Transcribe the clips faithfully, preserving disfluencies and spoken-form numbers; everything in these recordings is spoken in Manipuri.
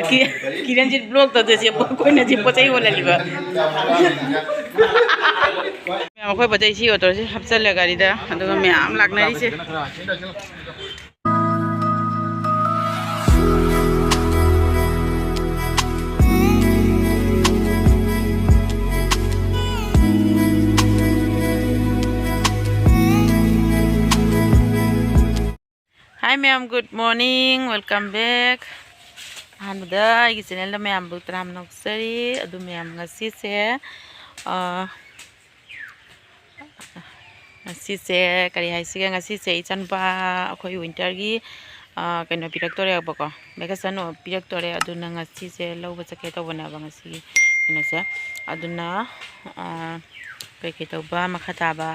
ꯀꯤ-, ꯀꯤꯔꯟꯁꯤ ꯕ꯭ꯂꯣꯛ ꯇꯧꯗꯣꯏꯁꯦ, ꯑꯩꯈꯣꯏꯅ ꯁꯤ ꯄꯣꯠ ꯆꯩ ꯍꯣꯜꯍꯜꯂꯤꯕ꯫ ꯃꯌꯥꯝ, ꯑꯩꯈꯣꯏ ꯄꯣꯠ ꯆꯩ ꯁꯤ ꯑꯣꯇꯣꯁꯤ ꯍꯥꯞꯆꯜꯂꯦ ꯒꯥꯔꯤꯗ, ꯑꯗꯨꯒ ꯃꯌꯥꯝ ꯂꯥꯛꯅꯔꯤꯁꯦ꯫ Hi ꯃꯌꯥꯝ, good morning, welcome back꯫ ꯑꯍꯥꯟꯕꯗ ꯑꯩꯒꯤ ꯆꯦꯅꯦꯜꯗ ꯃꯌꯥꯝꯕꯨ ꯇꯔꯥꯝꯅ ꯑꯣꯛꯆꯔꯤ꯫ ꯑꯗꯨ ꯃꯌꯥꯝ, ꯉꯁꯤꯁꯦ, ꯑ, ꯉꯁꯤꯁꯦ ꯀꯔꯤ ꯍꯥꯏꯁꯤꯒꯦ, ꯉꯁꯤꯁꯦ ꯏꯆꯥꯅꯨꯄꯥ ꯑꯩꯈꯣꯏ ꯋꯤꯟꯇꯔꯒꯤ, ꯑ, ꯀꯩꯅꯣ ꯄꯤꯔꯛꯇꯣꯔꯦꯕꯀꯣ, ꯚꯦꯀꯦꯁꯟ ꯄꯤꯔꯛꯇꯣꯔꯦ꯫ ꯑꯗꯨꯅ ꯉꯁꯤꯁꯦ ꯂꯧꯕ ꯆꯠꯀꯦ ꯇꯧꯕꯅꯦꯕ ꯉꯁꯤꯒꯤ ꯀꯩꯅꯣꯁꯦ꯫ ꯑꯗꯨꯅ, ꯑ, ꯀꯩꯀꯩ ꯇꯧꯕ ꯃꯈꯥ ꯇꯥꯕ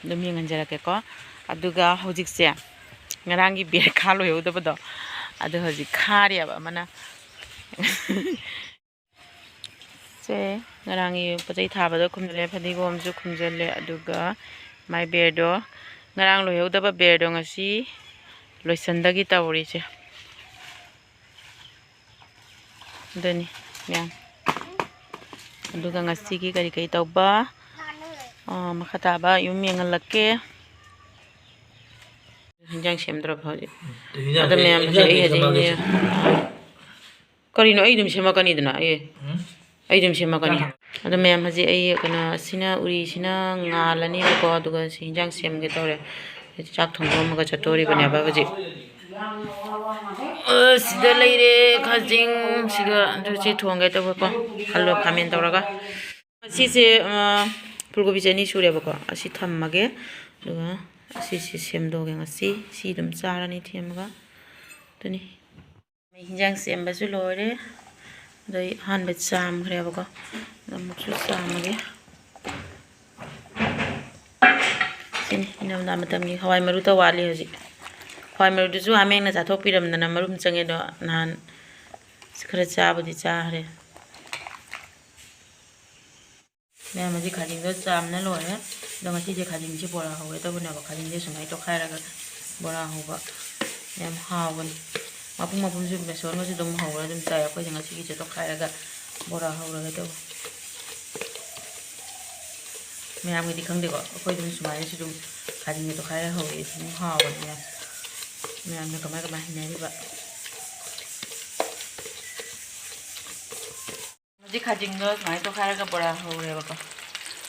ꯑꯗꯨꯝ ꯌꯦꯡꯍꯟꯖꯔꯛꯀꯦꯀꯣ꯫ ꯑꯗꯨꯒ ꯍꯧꯖꯤꯛꯁꯦ ꯉꯔꯥꯡꯒꯤ ꯕꯦꯔ ꯈꯥ ꯂꯣꯏꯍꯧꯗꯕꯗꯣ, ꯑꯗꯨ ꯍꯧꯖꯤꯛ ꯈꯥꯔꯤꯑꯕ ꯑꯃꯅ꯫ ꯁꯦ, ꯉꯔꯥꯡꯒꯤ ꯄꯣꯠ ꯆꯩ ꯊꯥꯕꯗꯣ ꯈꯨꯝꯖꯤꯜꯂꯦ, ꯐꯗꯤꯒꯣꯝꯁꯨ ꯈꯨꯝꯖꯤꯜꯂꯦ, ꯑꯗꯨꯒ ꯃꯥꯏ ꯕꯦꯔꯗꯣ, ꯉꯔꯥꯡ ꯂꯣꯏꯍꯧꯗꯕ ꯕꯦꯔꯗꯣ ꯉꯁꯤ ꯂꯣꯏꯁꯟꯗꯒꯤ ꯇꯧꯔꯤꯁꯦ꯫ ꯑꯗꯨꯅꯤ ꯃꯌꯥꯝ꯫ ꯑꯗꯨꯒ ꯉꯁꯤꯒꯤ ꯀꯔꯤ ꯀꯔꯤ ꯇꯧꯕ, ꯑ, ꯃꯈꯥ ꯇꯥꯕ ꯌꯨꯝ ꯌꯦꯡꯍꯜꯂꯛꯀꯦ꯫ ꯍꯤꯟꯖꯥꯡ ꯁꯦꯝꯗ꯭ꯔꯕ ꯍꯧꯖꯤꯛ? ꯍꯤꯟꯖꯥꯡ ꯑꯗꯣ ꯁꯦꯝ-, ꯃꯌꯥꯝ ꯍꯧꯖꯤꯛ ꯍꯤꯟꯖꯥꯡ ꯑꯩ ꯍꯧꯖꯤꯛ ꯁꯦꯝꯃꯛꯑꯒꯦ ꯌꯦꯡꯉꯦ꯫ ꯁꯦ꯫ ꯀꯔꯤꯅꯣ? ꯑꯩ ꯑꯗꯨꯝ ꯁꯦꯝꯃꯛꯀꯅꯤꯗꯅ꯫ ꯑꯦ꯫ ꯎꯝ? ꯑꯩ ꯑꯗꯨꯝ ꯁꯦꯝꯃꯛꯀꯅꯤ꯫ ꯆꯥꯛ ꯊꯣꯡ-, ꯑꯗꯣ ꯃꯌꯥꯝ, ꯍꯧꯖꯤꯛ ꯑꯩ ꯀꯩꯅꯣ, ꯑꯁꯤꯅ, ꯎꯔꯤꯁꯤꯅ ꯉꯥꯜꯂꯅꯦꯕꯀꯣ, ꯑꯗꯨꯒ ꯁꯤ ꯍꯤꯟꯖꯥꯡ ꯁꯦꯝꯒꯦ ꯇꯧꯔꯦ꯫ ꯆꯥꯛ ꯊꯣꯡꯗꯣꯛꯑꯝꯃꯒ ꯆꯠꯇꯣꯔꯤꯕꯅꯦꯕ ꯍꯧꯖꯤꯛ꯫ ꯑ, ꯁꯤꯗ ꯂꯩꯔꯦ ꯈꯥꯖꯤꯡ, ꯁꯤꯒ ꯑꯗꯨ ꯁꯤ ꯊꯣꯡꯒꯦ ꯇꯧꯕꯀꯣ, ꯑꯂꯨ ꯈꯥꯃꯦꯟ ꯇꯧꯔꯒ꯫ ꯉꯁꯤꯁꯦ, ꯑ, ꯐꯨꯜꯀꯣꯕꯤ ꯆꯅꯤ ꯁꯨꯔꯦꯕꯀꯣ, ꯑꯁꯤ ꯊꯝꯃꯒꯦ꯫ ꯑꯗꯨꯒ ꯑꯁꯤꯁꯤ ꯁꯦꯝꯗꯣꯛꯑꯒꯦ ꯉꯁꯤ꯫ ꯁꯤ ꯑꯗꯨꯝ ꯆꯥꯔꯅꯤ ꯊꯦꯝꯃꯒ꯫ ꯑꯗꯨꯅꯤ꯫ ꯍꯤꯟꯖꯥꯡ ꯁꯦꯝꯕꯁꯨ ꯂꯣꯏꯔꯦ꯫ ꯑꯗꯣ ꯑꯩ ꯑꯍꯥꯟꯕ ꯆꯥꯝꯈ꯭ꯔꯦꯕꯀꯣ꯫ ꯑꯗꯣ ꯑꯃꯨꯛꯁꯨ ꯆꯥꯝꯃꯒꯦ꯫ ꯁꯤꯅꯤ, ꯏꯅꯝꯅ ꯃꯇꯝꯒꯤ ꯍꯋꯥꯏ ꯃꯔꯨꯇ ꯋꯥꯠꯂꯤ ꯍꯧꯖꯤꯛ꯫ ꯍꯋꯥꯏ ꯃꯔꯨꯗꯨꯁꯨ ꯍꯥꯃꯦꯡꯅ ꯆꯥꯊꯣꯛꯄꯤꯔꯝꯗꯅ ꯃꯔꯨꯝ ꯆꯪꯉꯦ, ꯑꯗꯣ ꯅꯍꯥꯟ ꯈꯔ ꯆꯥꯕꯨꯗꯤ ꯆꯥꯈ꯭ꯔꯦ꯫ ꯃꯌꯥꯝ, ꯍꯧꯖꯤꯛ ꯈꯥꯖꯤꯡꯗꯣ ꯆꯥꯝꯅ ꯂꯣꯏꯔꯦ꯫ ꯑꯗꯣ ꯉꯁꯤꯁꯦ ꯈꯥꯖꯤꯡꯁꯦ ꯕꯣꯔꯥ ꯍꯧꯒꯦ ꯇꯧꯕꯅꯦꯕ꯫ ꯈꯥꯖꯤꯡꯁꯦ ꯁꯨꯃꯥꯏꯅ ꯇꯣꯠꯈꯥꯏꯔꯒ ꯕꯣꯔꯥ ꯍꯧꯕ ꯌꯥꯝ ꯍꯥꯎꯕꯅꯤ꯫ ꯃꯄꯨꯝ ꯃꯄꯨꯝꯁꯨ ꯕꯦꯁꯣꯟꯒꯁꯨ ꯑꯗꯨꯝ ꯍꯧꯔꯒ ꯑꯗꯨꯝ ꯆꯥꯏ꯫ ꯑꯩꯈꯣꯏꯁꯦ ꯉꯁꯤꯒꯤꯁꯦ ꯇꯣꯠꯈꯥꯏꯔꯒ ꯕꯣꯔꯥ ꯍꯧꯔꯒ ꯇꯧꯕ꯫ ꯃꯌꯥꯝꯒꯤꯗꯤ ꯈꯪꯗꯦꯀꯣ, ꯑꯩꯈꯣꯏ ꯑꯗꯨꯝ ꯁꯨꯃꯥꯏꯅꯁꯨ ꯑꯗꯨꯝ ꯈꯥꯖꯤꯡꯁꯦ ꯇꯣꯠꯈꯥꯏꯔꯒ ꯍꯧꯔꯦ, ꯑꯗꯨꯝ ꯍꯥꯎꯕꯅꯦ ꯃꯌꯥꯝ꯫ ꯃꯌꯥꯝꯅ ꯀꯃꯥꯏ ꯀꯃꯥꯏ ꯍꯩꯅꯔꯤꯕ? ꯍꯧꯖꯤꯛ ꯈꯥꯖꯤꯡꯗꯣ ꯁꯨꯃꯥꯏꯅ ꯇꯣꯠꯈꯥꯏꯔꯒ ꯕꯣꯔꯥ ꯍꯧꯔꯦꯕꯀꯣ꯫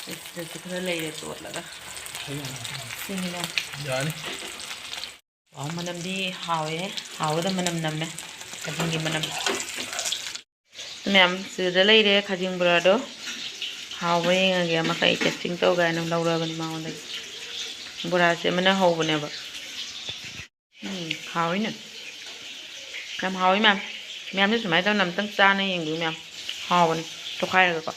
ꯁꯤꯗꯁꯨ ꯈꯔ ꯂꯩꯔꯦ ꯇꯣꯠꯂꯒ꯫ ꯁꯤꯅꯤꯅ꯫ ꯌꯥꯅꯤ꯫ ꯋꯥꯎ, ꯃꯅꯝꯗꯤ ꯍꯥꯎꯋꯦ꯫ ꯍꯥꯎꯒꯗꯕ ꯃꯅꯝ ꯅꯝꯃꯦ꯫ ꯈꯥꯖꯤꯡꯒꯤ ꯃꯅꯝ꯫ ꯃꯌꯥꯝ ꯁꯤꯗ ꯂꯩꯔꯦ ꯈꯥꯖꯤꯡ ꯕꯣꯔꯥꯗꯣ꯫ ꯍꯥꯎꯕ꯭ꯔꯥ ꯌꯦꯡꯉꯒꯦ꯫ ꯑꯃꯈꯛ ꯑꯩ testing ꯇꯧꯒꯦ ꯍꯥꯏꯅ ꯂꯧꯔꯕꯅꯤ ꯃꯉꯣꯟꯗꯒꯤ꯫ ꯕꯣꯔꯥꯁꯦ ꯑꯃꯅ ꯍꯧꯕꯅꯦꯕ꯫ ꯎꯝ, ꯍꯥꯎꯋꯤꯅꯦ꯫ ꯌꯥꯝ ꯍꯥꯎꯋꯤ ꯃꯌꯥꯝ꯫ ꯃꯌꯥꯝꯁꯨ ꯁꯨꯃꯥꯏꯅ ꯇꯧꯅ ꯑꯝꯇꯪ ꯆꯥꯅ ꯌꯦꯡꯕꯤꯌꯨ ꯃꯌꯥꯝ꯫ ꯍꯥꯎꯕꯅꯤ꯫ ꯇꯣꯈꯥꯏꯔꯒꯀꯣ꯫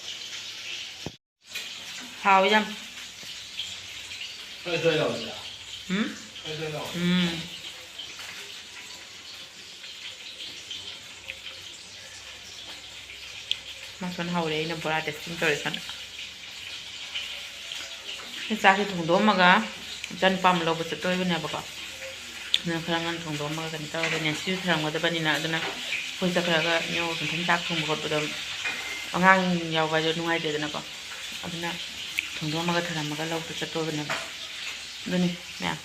ꯍꯥꯎꯋꯤ ꯌꯥꯝ꯫ ꯎꯝ? ꯎꯝ꯫ ꯃꯥ ꯁꯣꯝꯗ ꯍꯧꯔꯦ, ꯑꯩꯅ ꯕꯣꯔꯥ testing ꯇꯧꯔꯦ ꯁꯣꯝꯗ꯫ ꯑꯩ ꯆꯥꯛꯁꯦ ꯊꯣꯡꯗꯣꯛꯑꯝꯃꯒ ꯏꯆꯥꯅꯨꯄꯥ ꯑꯃ ꯂꯧꯕ ꯆꯠꯇꯣꯔꯤꯕꯅꯦꯕꯀꯣ꯫ ꯑꯗꯨꯅ ꯈꯔ ꯉꯟꯅ ꯊꯣꯡꯗꯣꯛꯑꯝꯃꯒ ꯀꯩꯅꯣ ꯇꯧꯔꯒ ꯅꯦꯟꯁꯤꯁꯨ ꯊꯔꯝꯒꯗꯕꯅꯤꯅ, ꯑꯗꯨꯅ ꯑꯩꯈꯣꯏ ꯆꯠꯈ꯭ꯔꯒ ꯏꯅꯦ ꯏꯊꯟ ꯆꯥꯛ ꯊꯣꯡꯕ ꯈꯣꯠꯄꯗꯣ ꯑꯉꯥꯡ ꯌꯥꯎꯕ ꯍꯥꯏꯗꯣ ꯅꯨꯡꯉꯥꯏꯇꯦꯗꯅꯀꯣ꯫ ꯑꯗꯨꯅ ꯊꯣꯡꯗꯣꯛꯑꯝꯃꯒ ꯊꯔꯝꯃꯒ ꯂꯧꯕ ꯆꯠꯇꯣꯔꯤꯕꯅꯦꯕ꯫ ꯑꯗꯨꯅꯤ ꯃꯌꯥꯝ꯫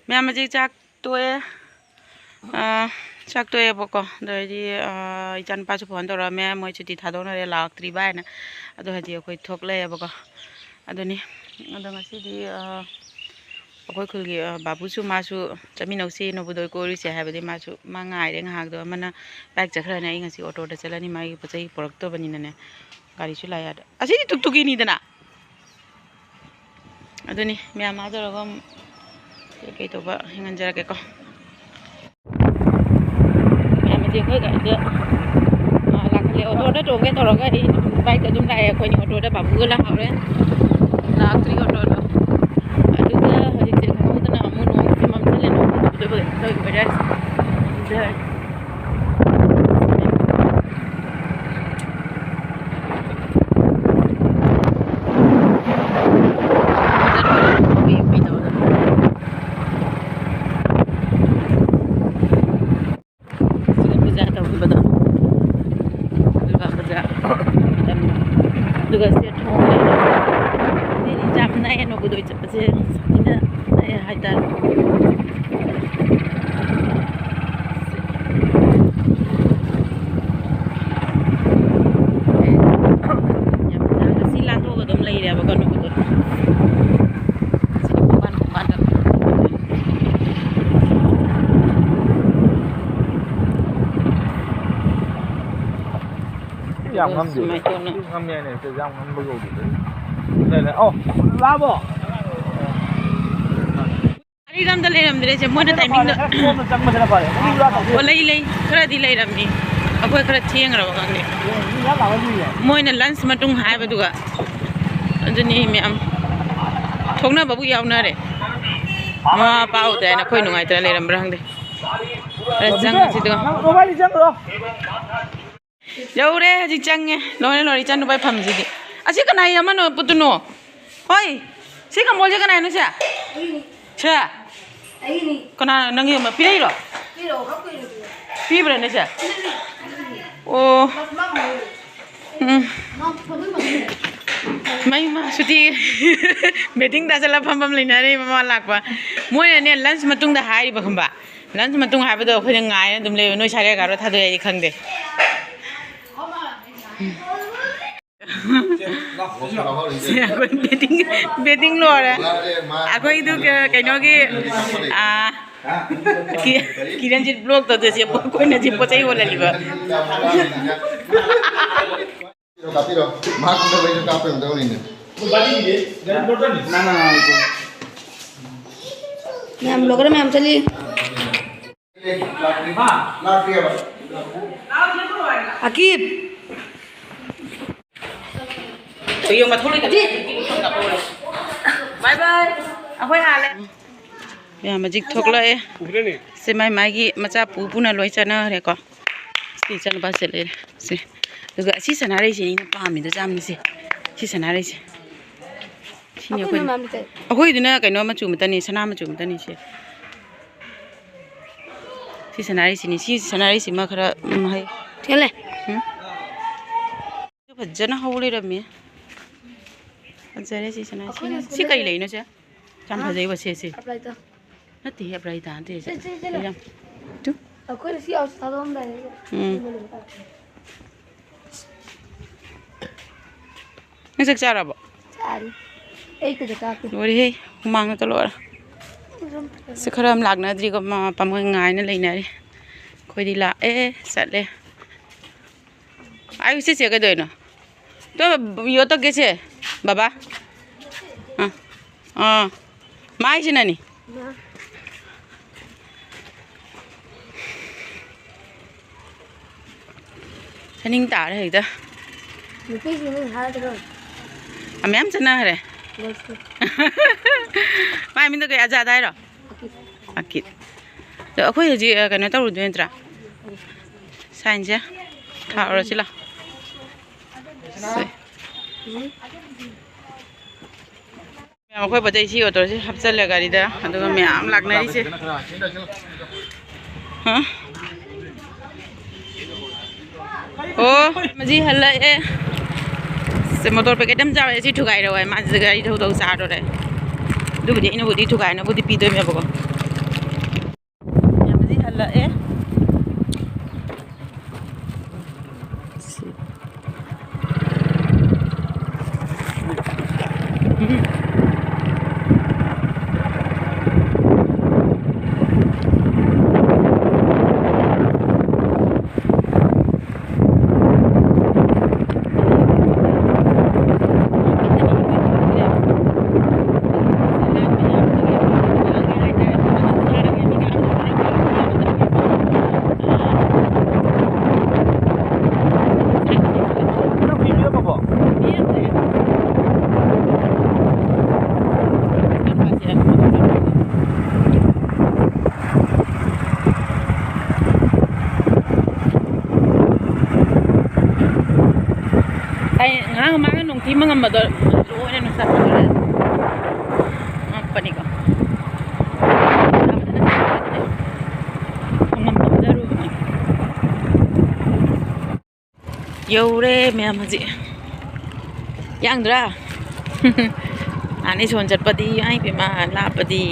ꯃꯌꯥꯝ ꯍꯧꯖꯤꯛ ꯆꯥꯛ ꯇꯣꯛꯑꯦ꯫ ꯑꯥ, ꯆꯥꯛ ꯇꯣꯛꯑꯦꯕꯀꯣ꯫ ꯑꯗꯨ ꯑꯣꯏꯔꯗꯤ, ꯑꯥ, ꯏꯆꯥꯅꯨꯄꯥꯁꯨ phone ꯇꯧꯔꯛꯑꯝꯃꯦ, ꯃꯣꯏ ꯁꯨꯇꯤ ꯊꯥꯗꯣꯛꯅꯔꯦ, ꯂꯥꯛꯇ꯭ꯔꯤꯕ ꯍꯥꯏꯅ꯫ ꯑꯗꯨ ꯍꯥꯏꯗꯤ ꯑꯩꯈꯣꯏ ꯊꯣꯛꯂꯛꯑꯦꯕꯀꯣ꯫ ꯑꯗꯨꯅꯤ꯫ ꯑꯗꯣ ꯉꯁꯤꯗꯤ, ꯑꯥ, ꯑꯩꯈꯣꯏ ꯈꯨꯜꯒꯤ, ꯑꯥ, ꯕꯥꯕꯨꯁꯨ ꯃꯥꯁꯨ ꯆꯠꯃꯤꯟꯅꯧꯁꯤ, ꯅꯣꯕꯣꯗꯣꯏ ꯀꯣꯏꯔꯨꯁꯦ ꯍꯥꯏꯕꯗꯤ ꯃꯥꯁꯨ ꯃꯥ ꯉꯥꯏꯔꯦ ꯉꯥꯏꯍꯥꯛꯇꯣ꯫ ꯑꯃꯅ bike ꯆꯠꯈ꯭ꯔꯅꯤ, ꯑꯩ ꯉꯁꯤ ꯑꯣꯇꯣꯗ ꯆꯠꯂꯅꯤ, ꯃꯥꯒꯤ ꯄꯣꯠ ꯆꯩ ꯄꯨꯔꯛꯇꯕꯅꯤꯅꯅꯦ꯫ ꯒꯥꯔꯤꯁꯨ ꯂꯥꯛꯑꯦ ꯑꯗ꯫ ꯑꯁꯤꯗꯤ ꯇꯨꯛꯇꯨꯛꯀꯤꯅꯤꯗꯅ꯫ ꯑꯗꯨꯅꯤ, ꯃꯌꯥꯝ ꯑꯥ ꯇꯧꯔꯒ ꯑꯃꯨꯛ ꯀꯩꯀꯩ ꯇꯧꯕ ꯌꯦꯡꯍꯟꯖꯔꯛꯀꯦꯀꯣ꯫ ꯃꯌꯥꯝ ꯑꯁꯤ ꯑꯩꯈꯣꯏ ꯒꯥꯔꯤꯗ, ꯑꯥ, ꯂꯥꯛꯈꯠꯂꯦ꯫ ꯑꯣꯇꯣꯗ ꯇꯣꯡꯒꯦ ꯇꯧꯔꯒ ꯑꯩ bike ꯑꯗꯨꯝ ꯂꯥꯛꯑꯦ꯫ ꯑꯩꯈꯣꯏꯅꯤ ꯑꯣꯇꯣꯗ ꯕꯥꯕꯨꯒ ꯂꯥꯛꯍꯧꯔꯦ꯫ ꯂꯥꯛꯇ꯭ꯔꯤ ꯑꯣꯇꯣꯗꯣ꯫ ꯑꯗꯨꯒ ꯍꯧꯖꯤꯛꯁꯦ ꯈꯪꯍꯧꯗꯅ ꯑꯃꯨꯛ ꯅꯣꯡꯁꯦ ꯃꯝꯁꯤꯜꯂꯦ꯫ ꯅꯣꯡ ꯆꯨꯗꯣꯏꯕ ꯀꯩꯅꯣ ꯇꯧꯋꯤ weatherꯁꯦ꯫ ꯑꯗꯨꯒ ꯁꯦ ꯊꯣꯡ ꯂꯩꯔꯦ꯫ ꯌꯥꯝ ꯅꯛꯑꯦ ꯅꯣꯕꯣꯗꯣꯏ ꯆꯠꯄꯁꯦ, ꯁꯥꯊꯤꯅ ꯅꯛꯑꯦ ꯍꯥꯏꯇꯥꯔꯦ꯫ ꯌꯥꯝ ꯉꯁꯤ ꯂꯥꯟꯊꯣꯛꯑꯒ ꯑꯗꯨꯝ ꯂꯩꯔꯦꯕꯀꯣ ꯅꯣꯕꯣꯗꯣꯏ꯫ ꯁꯤꯗꯤ ꯈꯣꯡꯕꯥꯟ ꯈꯣꯡꯕꯥꯟꯗ꯫ ꯌꯥꯝ ꯉꯝꯗꯦ꯫ ꯁꯨꯃꯥꯏꯅ ꯇꯧꯅ꯫ ꯉꯝꯃꯦ ꯍꯥꯏꯅ ꯍꯦꯛꯇ ꯌꯥꯝ ꯉꯝꯕ ꯌꯧꯗꯦ꯫ ꯂꯩ, ꯂꯩ꯫ ꯑꯧ, ꯂꯥꯛꯑꯕꯣ? ꯑꯩꯒ ꯑꯝꯇ ꯂꯩꯔꯝꯗ꯭ꯔꯦꯁꯦ, ꯃꯣꯏꯅ ꯇꯥꯏꯃꯤꯡꯗꯣ꯫ ꯈꯔ ꯀꯣꯝꯅ ꯆꯪꯕꯁꯤꯅ ꯐꯔꯦ꯫ ꯃꯤ ꯂꯥꯛꯇꯕꯁꯦ꯫ ꯑꯣ, ꯂꯩ, ꯂꯩ꯫ ꯈꯔꯗꯤ ꯂꯩꯔꯝꯃꯤ꯫ ꯑꯩꯈꯣꯏ ꯈꯔ ꯊꯦꯡꯈ꯭ꯔꯕ ꯈꯪꯗꯦ꯫ ꯃꯤ ꯌꯥꯝ ꯂꯥꯛꯃꯟꯗ꯭ꯔꯤꯌꯦ꯫ ꯃꯣꯏꯅ ꯂꯟꯁ ꯃꯇꯨꯡ ꯍꯥꯏꯕꯗꯨꯒ꯫ ꯑꯗꯨꯅꯤ ꯃꯌꯥꯝ꯫ ꯊꯣꯛꯅꯕꯕꯨ ꯌꯥꯎꯅꯔꯦ꯫ ꯃꯃꯥ ꯃꯄꯥ ꯎꯗꯦ ꯍꯥꯏꯅ ꯑꯩꯈꯣꯏ ꯅꯨꯡꯉꯥꯏꯇꯅ ꯂꯩꯔꯝꯕ꯭ꯔꯥ ꯈꯪꯗꯦ꯫ ꯈꯔ ꯆꯪꯉꯁꯤ ꯑꯗꯨꯒ꯫ ꯅꯪ ꯃꯣꯕꯥꯏꯜꯗꯤ ꯆꯪꯈ꯭ꯔꯣ꯫ ꯌꯧꯔꯦ, ꯍꯧꯖꯤꯛ ꯆꯪꯉꯦ꯫ ꯂꯣꯏꯔꯦ, ꯂꯣꯏꯔꯦ, ꯏꯆꯥꯅꯨꯄꯥꯒꯤ ꯐꯝꯁꯤꯗꯤ꯫ ꯑꯁꯤ ꯀꯅꯥꯒꯤ ꯑꯃꯅꯣ ꯄꯨꯠꯇꯨꯅꯣ? ꯍꯣꯏ, ꯁꯤ ꯀꯝꯕꯣꯜꯁꯦ ꯀꯅꯥꯏꯅꯣ ꯁꯦ? ꯁꯦ? ꯑꯩꯒꯤꯅꯤ꯫ ꯀꯅꯥ ꯅꯪꯒꯤ ꯑꯃ ꯄꯤꯔꯛꯏꯔꯣ? ꯄꯤꯔꯛꯑꯣ, ꯍꯥꯞꯄꯩꯅꯦ꯫ ꯄꯤꯕ꯭ꯔꯥꯅꯦ ꯁꯦ? ꯑꯣ꯫ ꯃꯥ, ꯃꯥ, ꯃꯥ꯫ ꯎꯝ꯫ ꯃꯥ, ꯃꯥ, ꯃꯥ꯫ ꯃꯩ ꯃꯥ ꯁꯨꯇꯤ ꯕꯦꯇꯤꯡ ꯇꯥꯁꯜꯂ ꯐꯝꯐꯝ ꯂꯩꯅꯔꯦ ꯃꯃꯥ ꯂꯥꯛꯄ꯫ ꯃꯣꯏꯅꯅꯦ ꯂꯟꯁ ꯃꯇꯨꯡꯗ ꯍꯥꯏꯔꯤꯕ ꯈꯪꯕ꯫ ꯂꯟꯁ ꯃꯇꯨꯡ ꯍꯥꯏꯕꯗꯣ ꯑꯩꯈꯣꯏꯅ ꯉꯥꯏꯅ ꯑꯗꯨꯝ ꯂꯩꯕ꯫ ꯅꯣꯏ ꯁꯥꯏꯔꯦ ꯒꯥꯔꯣ ꯊꯥꯗꯣꯛꯑꯦ ꯑꯩꯗꯤ ꯈꯪꯗꯦ꯫ ꯁꯤ ꯑꯩꯈꯣꯏ ꯕꯦꯇꯤꯡ, ꯕꯦꯇꯤꯡ ꯂꯣꯏꯔꯦ꯫ ꯑꯩꯈꯣꯏꯗꯨ ꯀ-, ꯀꯩꯅꯣꯒꯤ, ꯑꯥ, ꯀꯤ-, ꯀꯤꯔꯟꯖꯤꯠ ꯕ꯭ꯂꯣꯛ ꯇꯧꯗꯣꯏꯁꯦ, ꯑꯩꯈꯣꯏꯅ ꯁꯤ ꯄꯣꯠ ꯆꯩ ꯌꯣꯜꯍꯜꯂꯤꯕ꯫ ꯀꯥꯞꯄꯤꯔꯣ, ꯀꯥꯞꯄꯤꯔꯣ꯫ ꯃꯍꯥꯛ ꯈꯪꯗꯕꯩꯁꯨ ꯀꯥꯞꯄ ꯑꯃꯨꯛ ꯇꯧꯔꯤꯅꯦ꯫ ꯃꯌꯥꯝ ꯕ꯭ꯂꯣꯒꯔ ꯃꯌꯥꯝ ꯆꯠꯂꯤ꯫ ꯂꯥꯛꯇ꯭ꯔꯤꯕ? ꯑꯀꯤꯞ꯫ ꯕꯥꯏ ꯕꯥꯏ꯫ ꯑꯩꯈꯣꯏ ꯍꯥꯜꯂꯦ꯫ ꯃꯌꯥꯝ ꯍꯧꯖꯤꯛ ꯊꯣꯛꯂꯛꯑꯦ꯫ ꯁꯦ ꯃꯥꯏ ꯃꯥꯏꯒꯤ ꯃꯆꯥ ꯄꯨ ꯄꯨꯅ ꯂꯣꯏ ꯆꯠꯅꯈ꯭ꯔꯦꯀꯣ꯫ ꯁꯤ ꯏꯆꯥꯅꯨꯄꯥꯁꯦ ꯂꯩꯔꯦ꯫ ꯁꯦ꯫ ꯑꯗꯨꯒ ꯑꯁꯤ ꯁꯅꯥꯔꯩꯁꯤꯅꯦ ꯑꯩꯅ ꯄꯥꯝꯃꯤꯗꯣ ꯌꯥꯝꯅ ꯁꯦ꯫ ꯁꯤ ꯁꯅꯥꯔꯩꯁꯦ꯫ ꯁꯤꯅꯤ ꯑꯩꯈꯣꯏ꯫ ꯑꯩꯈꯣꯏꯗꯨꯅ ꯀꯩꯅꯣ ꯃꯆꯨ ꯑꯃꯇꯅꯤ, ꯁꯅꯥ ꯃꯆꯨ ꯑꯃꯇꯅꯤ ꯁꯦ꯫ ꯁꯤ ꯁꯅꯥꯔꯩꯁꯤꯅꯤ꯫ ꯁꯤ ꯁꯅꯥꯔꯩꯁꯤꯃ ꯈꯔ, ꯎꯝ, ꯍꯩ-꯫ ꯊꯦꯜꯂꯦ꯫ ꯎꯝ꯫ ꯐꯖꯅ ꯍꯧ ꯂꯩꯔꯝꯃꯦ꯫ ꯐꯖꯔꯦ ꯁꯤ ꯁꯅꯥꯁꯤ꯫ ꯑꯩꯈꯣꯏꯅ ꯁꯤ ꯀꯩ ꯂꯩꯅꯣ ꯁꯦ? ꯌꯥꯝ ꯐꯖꯩꯕ ꯁꯦ ꯁꯤ꯫ ꯑꯞꯂꯥꯏꯗꯣ꯫ ꯅꯠꯇꯦ, ꯑꯞꯂꯥꯏꯗ ꯅꯠꯇꯦ ꯁꯦ꯫ ꯁꯤ, ꯁꯤ, ꯁꯤ ꯂꯩ꯫ ꯌꯥꯝ, ꯇꯨ꯫ ꯑꯩꯈꯣꯏꯅ ꯁꯤ ꯑꯥꯎꯁ ꯊꯥꯗꯣꯛꯑꯝꯗꯥꯏꯗ ꯎꯝ꯫ ꯁꯤꯃ ꯂꯣꯏ ꯀꯥꯞꯈ꯭ꯔꯦ꯫ ꯅꯪ ꯆꯥꯛ ꯆꯥꯔꯕꯣ? ꯆꯥꯔꯤ꯫ ꯑꯩ ꯀꯩꯗ ꯀꯥꯞꯀꯦ? ꯂꯣꯏꯔꯦꯍꯦ, ꯍꯨꯃꯥꯡꯅ ꯂꯣꯏꯔꯦ꯫ ꯑꯗꯨꯝ ꯐꯖꯅ ꯁꯤ ꯈꯔ ꯑꯃ ꯂꯥꯛꯅꯗ꯭ꯔꯤꯀꯣ, ꯃꯃꯥ ꯃꯄꯥ ꯃꯣꯏ ꯉꯥꯏꯅ ꯂꯩꯅꯔꯤ꯫ ꯑꯩꯈꯣꯏꯗꯤ ꯂꯥꯛꯑꯦ, ꯆꯠꯂꯦ꯫ ꯑꯩ ꯁꯤꯁꯦ ꯀꯩꯗꯧꯅꯣ? ꯇꯣ ꯌꯣꯠꯇꯣ ꯀꯦꯁꯦ, ꯕꯥꯕꯥ꯫ ꯑꯥ, ꯑꯥ, ꯃꯥꯏꯁꯤꯅꯅꯤ꯫ ꯁꯅꯤꯡ ꯇꯥꯔꯦ ꯍꯦꯛꯇ꯫ ꯅꯨꯄꯤꯁꯤꯡꯅ ꯍꯥꯏꯗ꯭ꯔꯣ? ꯑ, ꯃꯌꯥꯝ ꯆꯠꯅꯈ꯭ꯔꯦ꯫ ꯂꯣꯏꯁꯤ꯫ ꯃꯥꯏ ꯃꯤꯡꯗꯣ ꯀꯩ, ꯑꯖꯥꯗ ꯍꯥꯏꯔꯣ? ꯑꯀꯤꯠ꯫ ꯑꯀꯤꯠ꯫ ꯑꯗꯣ ꯑꯩꯈꯣꯏ ꯍꯧꯖꯤꯛ, ꯑ, ꯀꯩꯅꯣ ꯇꯧꯔꯨꯗꯣꯏ ꯅꯠꯇ꯭ꯔꯥ? ꯁꯥꯏꯟꯁꯦ ꯊꯥꯔꯨꯔꯁꯤ ꯂꯥꯎ꯫ ꯁꯦ꯫ ꯃꯌꯥꯝ ꯑꯩꯈꯣꯏ ꯄꯣꯠ ꯆꯩ ꯁꯤ ꯑꯣꯇꯣꯁꯤ ꯍꯥꯞꯆꯜꯂꯦ ꯒꯥꯔꯤꯗ, ꯑꯗꯨꯒ ꯃꯌꯥꯝ ꯂꯥꯛꯅꯔꯤꯁꯦ꯫ ꯍꯥ? ꯑꯣ, ꯃꯁꯤ ꯍꯜꯂꯛꯑꯦ꯫ ꯁꯦ, ꯃꯣꯇꯣꯔ ꯄꯦꯀꯦꯠ ꯑꯃ ꯆꯥꯎꯔꯦ, ꯁꯤ ꯊꯨꯒꯥꯏꯔꯛꯑꯣ ꯍꯥꯏ, ꯃꯥꯁꯦ ꯒꯥꯔꯤ ꯊꯧ ꯊꯧ ꯆꯥꯗꯣꯔꯦ꯫ ꯑꯗꯨꯕꯨꯗꯤ ꯑꯩꯅꯕꯨꯗꯤ ꯊꯨꯒꯥꯏꯅꯕꯨꯗꯤ ꯄꯤꯗꯣꯏꯅꯦꯕꯀꯣ꯫ ꯃꯁꯤ ꯍꯜꯂꯛꯑꯦ꯫ ꯁꯤ꯫ ꯑꯩ ꯉꯔꯥꯡ ꯃꯃꯥꯡꯒ ꯅꯣꯡꯊꯤ ꯃꯪꯉꯝꯕꯗꯣ ꯂꯣꯏꯅ ꯅꯨꯡꯁꯥ ꯁꯥꯗꯣꯔꯛꯑꯦ꯫ ꯑꯉꯛꯄꯅꯤꯀꯣ꯫ ꯃꯪꯉꯝ ꯃꯝꯖꯔꯨꯕꯅꯤ꯫ ꯌꯧꯔꯦ ꯃꯌꯥꯝ ꯍꯧꯖꯤꯛ꯫ ꯌꯥꯡꯗ꯭ꯔꯥ? ꯑꯅꯤ ꯁꯣꯟ ꯆꯠꯄꯗꯤ, ꯑꯩ ꯏꯃꯥ, ꯂꯥꯞꯄꯗꯤ꯫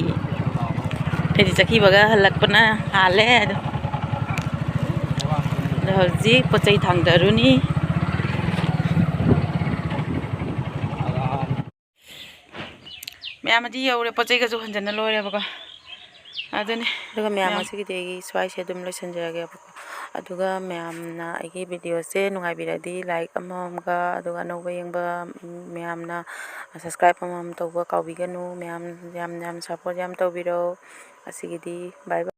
ꯑꯩꯗꯤ ꯆꯠꯈꯤꯕꯒ ꯍꯜꯂꯛꯄꯅ ꯍꯥꯜꯂꯦ꯫ ꯑꯗꯣ, ꯑꯗꯣ ꯍꯧꯖꯤꯛ ꯄꯣꯠ ꯆꯩ ꯊꯥꯡꯗꯔꯨꯅꯤ꯫ ꯃꯌꯥꯝ ꯑꯗꯤ ꯌꯧꯔꯦ, ꯄꯣꯠ ꯆꯩꯒꯁꯨ ꯍꯟꯖꯟꯅ ꯂꯣꯏꯔꯦꯕꯀꯣ꯫ ꯑꯗꯨꯅꯤ꯫ ꯑꯗꯨꯒ ꯃꯌꯥꯝ, ꯃꯌꯥꯝ꯫ ꯉꯁꯤꯒꯤꯗꯤ ꯑꯩꯒꯤ ꯁ꯭ꯋꯥꯏꯁꯦ ꯑꯗꯨꯝ ꯂꯣꯏꯁꯤꯟꯖꯔꯒꯦꯕꯀꯣ꯫ ꯑꯗꯨꯒ ꯃꯌꯥꯝꯅ ꯑꯩꯒꯤ videoꯁꯦ ꯅꯨꯡꯉꯥꯏꯕꯤꯔꯗꯤ like ꯑꯃꯃꯝꯒ, ꯑꯗꯨꯒ ꯑꯅꯧꯕ ꯌꯦꯡꯕ ꯃꯌꯥꯝꯅ subscribe ꯑꯃꯃꯝ ꯇꯧꯕ ꯀꯥꯎꯕꯤꯒꯅꯨ꯫ ꯃꯌꯥꯝ ꯌꯥꯝ ꯌꯥꯝ support ꯌꯥꯝ ꯇꯧꯕꯤꯔꯣ꯫ ꯉꯁꯤꯒꯤꯗꯤ bye bye꯫